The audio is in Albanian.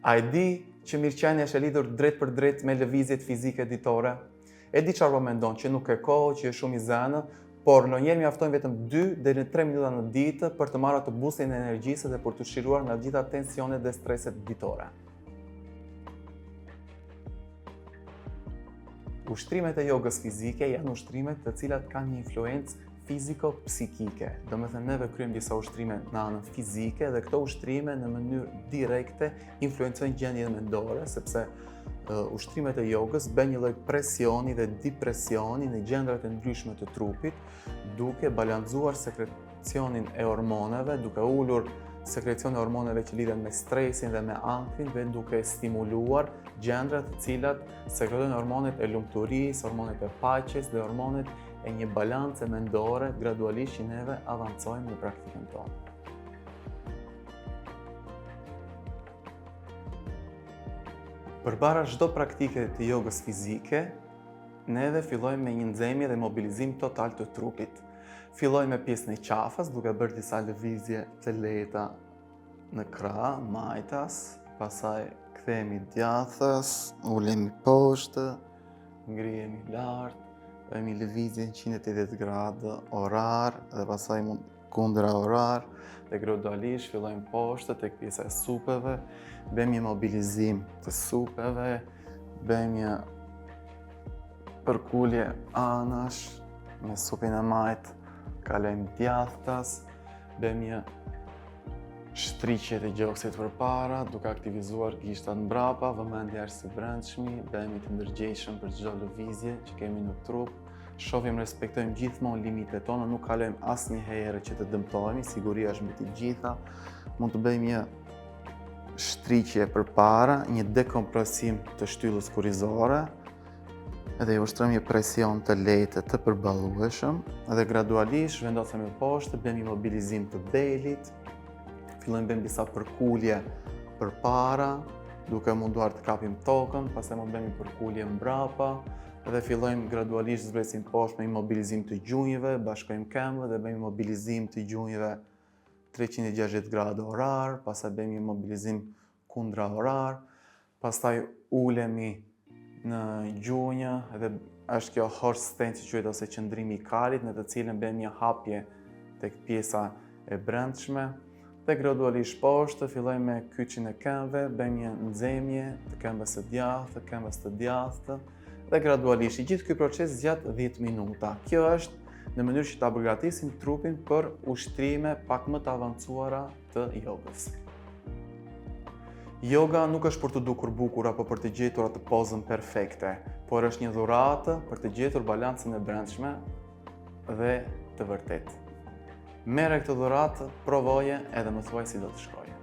A e di që mirëqenia është e lidhur drejtpërdrejt me lëvizjet fizike ditore? E di çfarë po mendon, që nuk ke kohë, që je shumë i zënë, por ndonjëherë mjaftojnë vetëm 2 deri në 3 minuta në ditë për të marrë atë boostin e energjisë dhe për t'u çliruar nga të gjitha tensionet dhe streset ditore. Ushtrimet e jogës fizike janë ushtrime të cilat kanë një influencë fiziko-psikike. Domethënë neve kryejmë disa ushtrime në anën fizike dhe këto ushtrime në mënyrë direkte influencojnë gjendjen mendore, sepse uh, ushtrimet e jogës bëjnë një lloj presioni dhe depresioni në gjendrat e ndryshme të trupit, duke balancuar sekrecionin e hormoneve, duke ulur sekrecionin e hormoneve që lidhen me stresin dhe me ankthin dhe duke stimuluar gjendrat të cilat sekretojnë hormonet e lumturisë, hormonet e paqes dhe hormonet e një balance mendore gradualisht që neve avancojmë në praktikën tonë. Përpara çdo praktike të jogës fizike, neve fillojmë me një nxehje dhe mobilizim total të trupit. Fillojmë me pjesën e qafës, duke bërë disa lëvizje të lehta në krah, majtas, pastaj kthehemi djathtas, ulemi poshtë, ngrihemi lart, bëjmë një lëvizje 180 gradë orar dhe pastaj mund kundra orar dhe gradualisht fillojmë poshtë tek pjesa e supeve, bëjmë një mobilizim të supeve, bëjmë një përkulje anash me supin e majtë, kalojmë djathtas, bëjmë një Shtriqje të gjoksit përpara, duke aktivizuar gishtat mbrapa, vëmendja është së brendshmi, bëhemi të ndërgjegjshëm për çdo lëvizje që kemi në trup. Shohim, respektojmë gjithmonë limitet tona, nuk kalojmë asnjëherë që të dëmtohemi, siguria është mbi të gjitha. Mund të bëjmë një shtriqje përpara, një dekompresim të shtyllës kurrizore, edhe i ushtrojmë një presion të lehtë të përballueshëm dhe gradualisht vendosemi poshtë, bëjmë një mobilizim të belit, fillojmë bëjmë disa përkulje përpara, duke munduar të kapim tokën, pastaj mund bëjmë një përkulje mbrapa dhe fillojmë gradualisht zbresim poshtë me një mobilizim të gjunjëve, bashkojmë këmbët dhe bëjmë një mobilizim të gjunjëve 360 gradë orar, pastaj bëjmë një mobilizim kundra orar, Pastaj ulemi në gjunjë dhe është kjo horse stance që quhet ose qëndrimi i kalit në të cilën bëjmë një hapje tek pjesa e brendshme dhe gradualisht poshtë fillojmë me kyçin e këmbëve, bëjmë një nxemje të këmbës së djathtë, të këmbës të djathtë dhe gradualisht i gjithë ky proces zgjat 10 minuta. Kjo është në mënyrë që ta përgatisim trupin për ushtrime pak më të avancuara të jogës. Yoga nuk është për t'u dukur bukur apo për të gjetur atë pozën perfekte, por është një dhuratë për të gjetur balancën e brendshme dhe të vërtetë. Merre këtë dhuratë, provoje edhe më thuaj si do të shkojë.